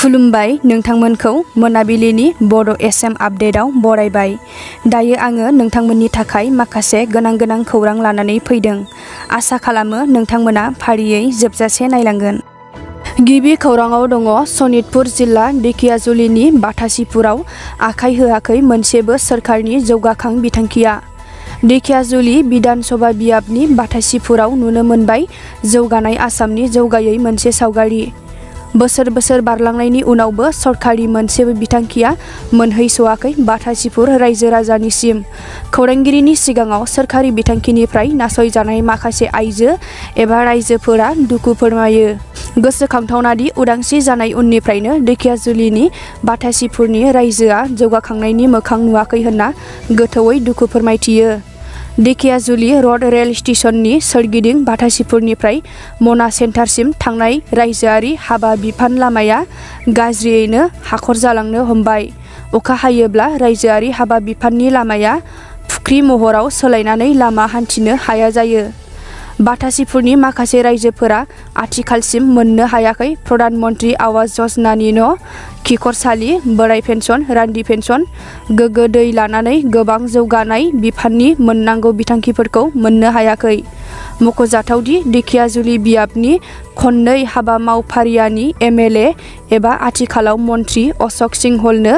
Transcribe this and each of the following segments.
खुलुमबाय नोंथांमोनखौ मोनाबिलिनि बड' एसएम आपडेटआव बरायबाय। दायो आङो नोंथांमोननि थाखाय माखासे गोनां खौरां लानानै फैदों। आसा खालामो नोंथांमोना फारियै जोबजासे नायलांगोन। गिबि खौराङाव दङ सनितपुर जिल्ला ढेकियाजुलिनि बाथासिपुराव आखाइ होआखै मोनसेबो सोरखारनि जौगाखां बिथांखिया। ढेकियाजुलि बिधान सभा बियाबनि बाथासिपुराव नुनो मोनबाय जौगानाय आसामनि जौगायै मोनसे सावगारि। बोसोर बारलांनायनि उनावबो सरखारि मोनसेबो बिथांखिया मोनहैस'आखै बाथासिपुर रायजो राजानिसिम। खौरांगिरिनि सिगाङाव सोरखारि बिथांखिनिफ्राय नासयजानाय माखासे आइजो एबा रायजोफोरा दुखु फोरमायो। गोसोखांथावनादि उदांस्रि जानाय उननिफ्रायनो ढेकियाजुलिनि बाथासिपुरनि रायजोआ जौगाखांनायनि मोखां नुवाखै होनना गोथौयै दुखु फोरमायथियो। ढेकियाजुलि रड रेल स्टेशननि सोरगिदिं बाथासिपुरनिफ्राय मना सेन्टारसिम थांनाय रायजोआरि हाबा बिफान लामाया गाज्रियैनो हाखर जालांनो हमबाय। अखा हायोब्ला रायजोआरि हाबा बिफाननि लामाया फुख्रि महराव सोलायनानै लामा हान्थिनो हाया जायो। बाथासिपुरनि माखासे रायजोफोरा आथिखालसिम मोननो हायाखै प्रधान मन्त्रि आवास यजनानि न', खिखरसालि, बोराइ पेन्सन, रान्दि पेन्सन, गोग्गो दै लानानै गोबां जौगानाय बिफाननि मोननांगौ बिथांखिफोरखौ मोननो हायाखै। मख'जाथावदि ढेकियाजुलि बियाबनि खननै हाबा मावफारियानि एमएलए एबा आथिखालाव मन्त्रि अशक सिंहलनो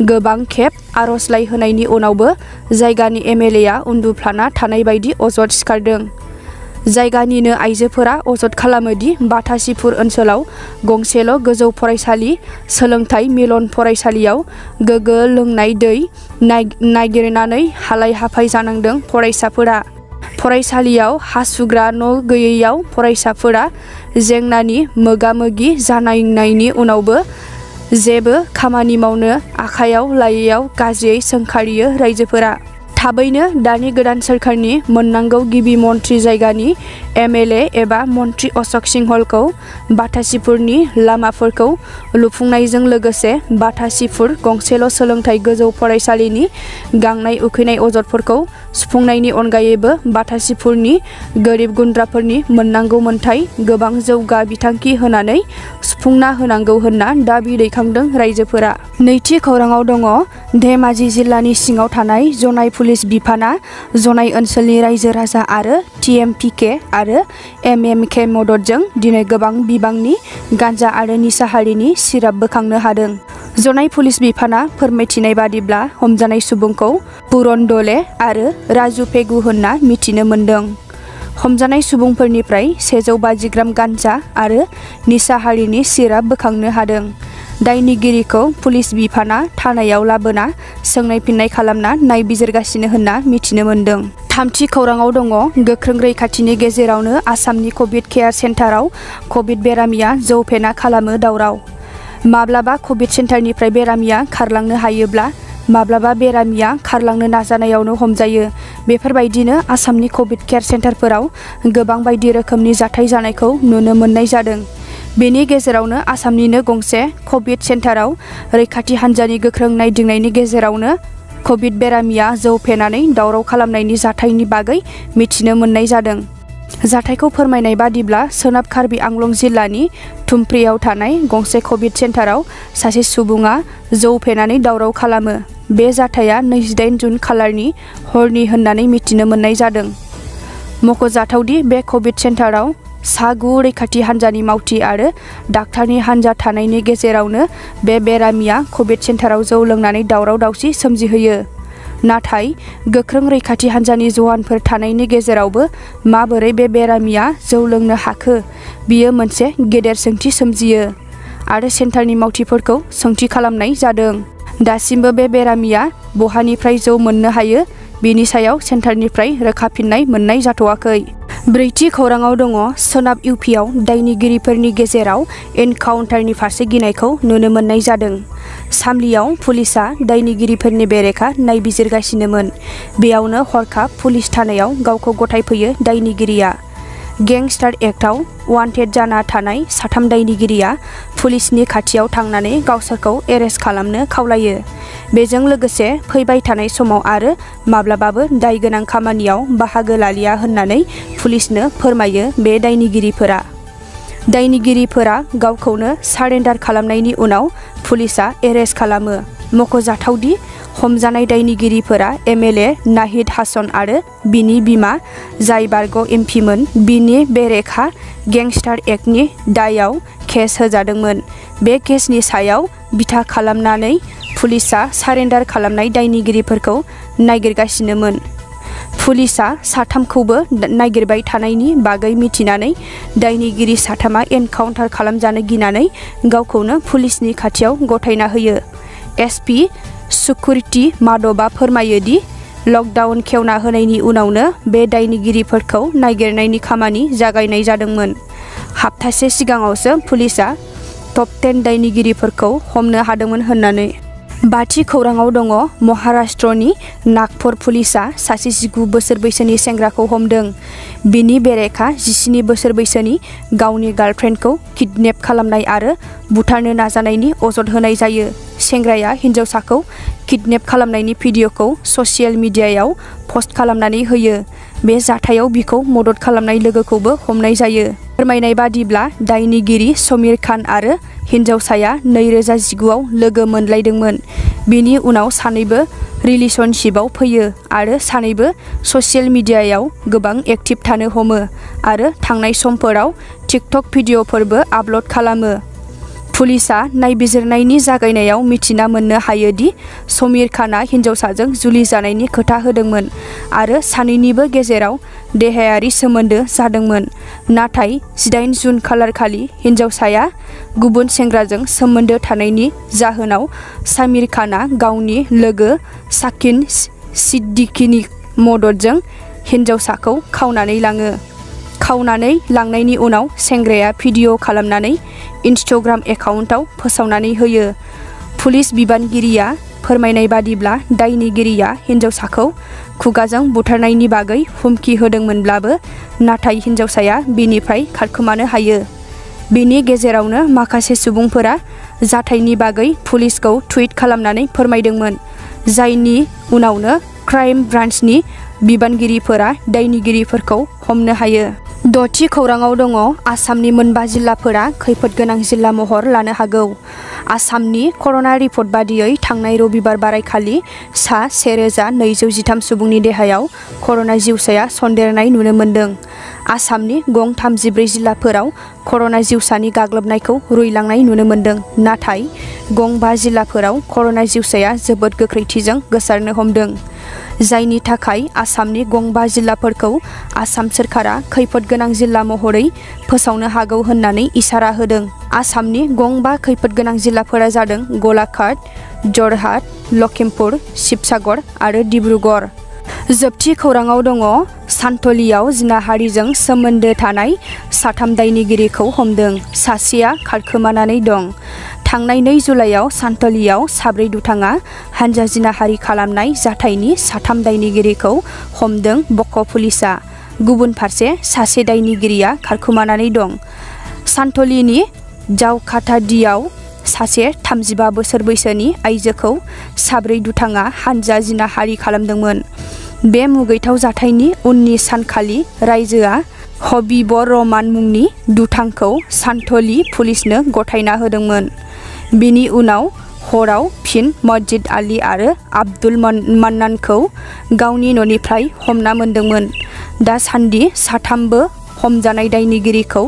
गोबां खेब आर'जलाइ होनायनि उनावबो जायगानि एमएलएआ उन्दुफ्लाना थानाय बायदि अजद सिखारदों। जायगानिनो आइजोफोरा अजद खालामोदि बाथासिपुर ओनसोलाव गंसेल' गोजौ फरायसालि सोलोंथाइ मिलन फरायसालियाव गोग्गो लोंनाय दै नागिरनानै हालाय हाफाय जानांदों फरायसाफोरा। फरायसालियाव हासुग्रा न' गैयैयाव फरायसाफोरा जेंनानि मोगा-मोगि जानांनायनि उनावबो जेबो खामानि मावनो आखायाव लायैयाव गाज्रियै सोंखारियो रायजोफोरा। थाबैनो दानि गोदान सोरखारनि मोननांगौ गिबि मन्त्रि जायगानि एमएलए एबा मन्त्रि अशक सिंहलखौ बाथासिपुरनि लामाफोरखौ लुफुंनायजों लोगोसे बाथासिपुर गंसेल' सोलोंथाइ गोजौ फरायसालिनि गांनाय उखैनाय अजदफोरखौ सुफुंनायनि अनगायैबो बाथासिपुरनि गोरिब गुन्द्राफोरनि मोननांगौ मोनथाय गोबां जौगा बिथांखि होनानै सुफुंना होनांगौ होनना दाबि दैखांदों रायजोफोरा। नैथि खौराङाव दङ धेमाजि जिल्लानि सिङाव थानाय जनाय पुलिस बिफाना जनाय ओनसोलनि रायजो राजा आरो टिएमपिके आरो एमएमके मददजों दिनै गोबां बिबांनि गान्जा आरो निसा हारिनि सिराप बोखांनो हादों। जनाय पुलिस बिफाना फोरमायथिनाय बादिब्ला हमजानाय सुबुंखौ पुरन दले आरो राजु पेगु होनना मिथिनो मोन्दों। हमजानाय सुबुंफोरनिफ्राय 150 ग्राम गान्जा आरो निसा हारिनि सिराप बोखांनो हादों। दायनिगिरिखौ पुलिस बिफाना थानायाव लाबोना सोंनाय फिन्नाय खालामना नायबिजिरगासिनो होनना मिथिनो मोन्दों। थामथि खौराङाव दङ गोख्रों रैखाथिनि गेजेरावनो आसामनि कभिड केयार सेन्टाराव कभिड बेरामिया जौ फेना खालामो दावराव। माब्लाबा कभिड सेन्टारनिफ्राय बेरामिया खारलांनो हायोब्ला माब्लाबा बेरामिया खारलांनो नाजानायावनो हमजायो। बेफोरबायदिनो आसामनि कभिड केयार सेन्टारफोराव गोबां बायदि रोखोमनि जाथाय जानायखौ नुनो मोननाय जादों। बेनि गेजेरावनो आसामनिनो गंसे कभिड सेन्टाराव रैखाथि हान्जानि गोख्रों नायदिंनायनि गेजेरावनो कभिड बेरामिया जौ फेनानै दावराव खालामनायनि जाथायनि बागै मिथिनो मोननाय जादों। जाथायखौ फोरमायनाय बादिब्ला सोनाब कार्बि आंलं जिल्लानि थुमफ्रियाव थानाय गंसे कभिड सेन्टाराव सासे सुबुङा जौ फेनानै दावराव खालामो। बे जाथाया 28 जुन खालारनि हरनि होननानै मिथिनो मोननाय जादों। मख'जाथावदि बे कभिड सेन्टाराव सा 9 रैखाथि हान्जानि मावथि आरो डाक्टारनि हान्जा थानायनि गेजेरावनो बे बेरामिया कभिड सेन्टाराव जौ लोंनानै दावराव दावसि सोमजिहोयो। नाथाय गोख्रों रैखाथि हान्जानि जवानफोर थानायनि गेजेरावबो माबोरै बे बेरामिया जौ लोंनो हाखो बियो मोनसे गेदेर सोंथि सोमजियो आरो सेन्टारनि मावथिफोरखौ सोंथि खालामनाय जादों। दासिमबो बे बेरामिया बहानिफ्राय जौ मोननो हायो बेनि सायाव सेन्टारनिफ्राय रोखा फिननाय मोननाय जाथ'वाखै। ब्रैथि खौराङाव दङ सोनाब इउपिआव दायनिगिरिफोरनि गेजेराव एनकाउन्टारनि फारसे गिनायखौ नुनो मोननाय जादों। सामलियाव पुलिसआ दायनिगिरिफोरनि बेरेखा नायबिजिरगासिनोमोन। बेयावनो हरखाब पुलिस थानायाव गावखौ गथायफैयो दायनिगिरिया। गेंस्टार एक्टआव वान्टेड जाना थानाय साथाम दायनिगिरिया पुलिसनि खाथियाव थांनानै गावसोरखौ एरेस्ट खालामनो खावलायो। बेजों लोगोसे फैबाय थानाय समाव आरो माब्लाबाबो दाय गोनां खामानियाव बाहागो लालिया होननानै पुलिसनो फोरमायो बे दायनिगिरिफोरा। दायनिगिरिफोरा गावखौनो सारेन्डार खालामनायनि उनाव पुलिसा एरेस्ट खालामो। मख'जाथावदि हमजानाय दायनिगिरिफोरा एमएलए नाहिद हासन आरो बिनि बिमा, जाय बारग' एमपिमोन। बिनि बेरेखा गेंस्टार एक्टनि दायाव केस होजादोंमोन। बे केसनि सायाव बिथा खालामनानै पुलिसा सारेन्डार खालामनाय दायनिगिरिफोरखौ नागिरगासिनोमोन। पुलिसा साथामखौबो नागिरबाय थानायनि बागै मिथिनानै दायनिगिरि साथामा एनकाउन्टार खालामजानो गिनानै गावखौनो पुलिसनि खाथियाव गथायना होयो। एसपि सुकुरिटि माधबा फोरमायो दि लकडाउन खेवना होनायनि उनावनो बे दायनिगिरिफोरखौ नागिरनायनि खामानि जागायनाय जादोंमोन। हप्तासे सिगाङावसो पुलिसा टप 10 दायनिगिरिफोरखौ हमनो हादोंमोन होननानै। बाथि खौराङाव दङ महाराष्ट्रनि नागपुर पुलिसा सासे 19 बोसोर बैसोनि सेंग्राखौ हमदों। बिनि बेरेखा 17 बोसोर बैसोनि गावनि गार्लफ्रेन्डखौ किडनेप खालामनाय आरो बुथारनो नाजानायनि अजद होनाय जायो। सेंग्राया हिन्जावसाखौ किडनेप खालामनायनि भिडिअखौ ससियेल मिडियायाव पस्ट खालामनानै होयो। बे जाथायाव बिखौ मदद खालामनाय लोगोखौबो हमनाय जायो। फोरमायनाय बादिब्ला दायनिगिरि समीर खान आरो हिन्जावसाया 2019 आव लोगो मोनलायदोंमोन। बिनि उनाव सानैबो रिलेशनशिपआव फैयो आरो सानैबो ससियेल मिडियायाव गोबां एक्टिभ थानो हमो आरो थांनाय समफोराव टिकटक भिडिअफोरबो आपल'ड खालामो। पुलिसा नायबिजिरनायनि जागायनायाव मिथिना मोननो हायो दि समीर खानआ हिन्जावसाजों जुलि जानायनि खोथा होदोंमोन आरो सानैनिबो गेजेराव देहायारि सोमोन्दो जादोंमोन। नाथाय 18 जुन खालारखालि हिन्जावसाया गुबुन सेंग्राजों सोमोन्दो थानायनि जाहोनाव समीर खानआ गावनि लोगो साकिन सिद्दिकीनि मददजों हिन्जावसाखौ खावनानै लाङो। खावनानै लांनायनि उनाव सेंग्राया भिडिअ खालामनानै इन्स्टाग्राम एकाउन्टआव फोसावनानै होयो। पुलिस बिबानगिरिया फोरमायनाय बादिब्ला दायनिगिरिया हिन्जावसाखौ खुगाजों बुथारनायनि बागै हुमखि होदोंमोनब्लाबो नाथाय हिन्जावसाया बिनिफ्राय खारखोमानो हायो। बेनि गेजेरावनो माखासे सुबुंफोरा जाथायनि बागै पुलिसखौ टुइट खालामनानै फोरमायदोंमोन, जायनि उनावनो क्राइम ब्रान्चनि बिबानगिरिफोरा दायनिगिरिफोरखौ हमनो हायो। 6थि खौराङाव दङ आसामनि मोनबा जिल्लाफोरा खैफोद गोनां जिल्ला महर लानो हागौ। आसामनि कर'ना रिपर्ट बादियै थांनाय रबिबार बारायखालि सा 1213 सुबुंनि देहायाव कर'ना जिउसाया सन्देरनाय नुनो मोन्दों। आसामनि गं 34 जिल्लाफोराव कर'ना जिउसानि गाग्लोबनायखौ रुयलांनाय नुनो मोन्दों। नाथाय गं 5 जिल्लाफोराव कर'ना जिउसाया जोबोद गोख्रैथिजों गोसारनो हमदों, जायनि थाखाय आसामनि गं 5 जिल्लाफोरखौ आसाम सोरखारा खैफोद गोनां जिल्ला महरै फोसावनो हागौ होननानै इसारा होदों। आसामनि गं 5 खैफोद गोनां जिल्लाफोरा जादों गलाघाट, जरहाट, लखिमपुर, शिबसागर आरो डिब्रुगड़। जोबथि खौराङाव दङ सान्थलियाव जिनाहारिजों सोमोन्दो थानाय 3 दायनिगिरिखौ हमदों। सासेया खारखोमानानै दं। थांनाय 2 जुलाइआव सान्थलियाव 4 दुथाङा हानजा जिनाहारि खालामनाय जाथायनि 3 दायनिगिरिखौ हमदों बक' पुलिसा। गुबुन फारसे सासे दायनिगिरिया खारखोमानानै दं। सान्थलिनि जावखाथादियाव सासे 35 बोसोर बैसोनि आइजोखौ 4 दुथाङा हानजा जिनाहारि खालामदोंमोन। बे मुगैथाव जाथायनि उननि सानखालि रायजोआ हबिबर रहमान मुंनि दुथांखौ सान्थलि पुलिसनो गथायना होदोंमोन। बिनि उनाव हराव फिन मस्जिद आली आरो आब्दुल मान्नानखौ गावनि न'निफ्राय हमना मोनदोंमोन। दासान्दि 3बो हमजानाय दायनिगिरिखौ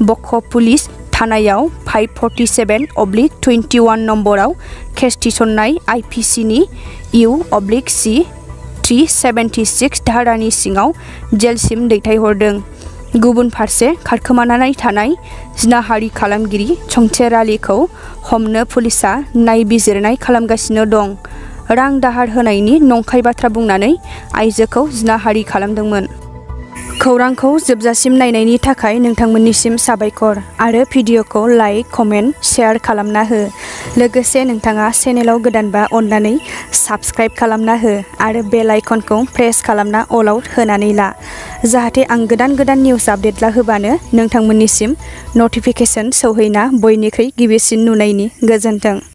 बक' पुलिस थानायाव 547/21 नम्बराव केस थिसननाय आइपिसिनि इउ/सी 376 धारानि सिङाव जेलसिम दैथायहरदों। गुबुन फारसे खारखोमानानै थानाय जिनाहारि खालामगिरि चंचेर आलीखौ हमनो पुलिसा नायबिजिरनाय खालामगासिनो दं। रां दाहार होनायनि नंखाय बाथ्रा बुंनानै आइजोखौ जिनाहारि खालामदोंमोन। खौरांखौ जोबजासिम नायनायनि थाखाय नोंथांमोननिसिम साबायखर आरो भिडिअखौ लाइक, कमेन्ट, शेयार खालामना हो। लोगोसे नोंथाङा चेनेलाव गोदानबा अन्नानै साबस्क्राइब खालामना हो आरो बेल आइकनखौ प्रेस खालामना अलाव होनानै ला, जाहाथे आं गोदान निउस आपडेट होबानो नोंथांमोननिसिम नटिफिकेसन सौहैना बयनिख्रुइ गिबिसिन नुनायनि। गोजोन्थों।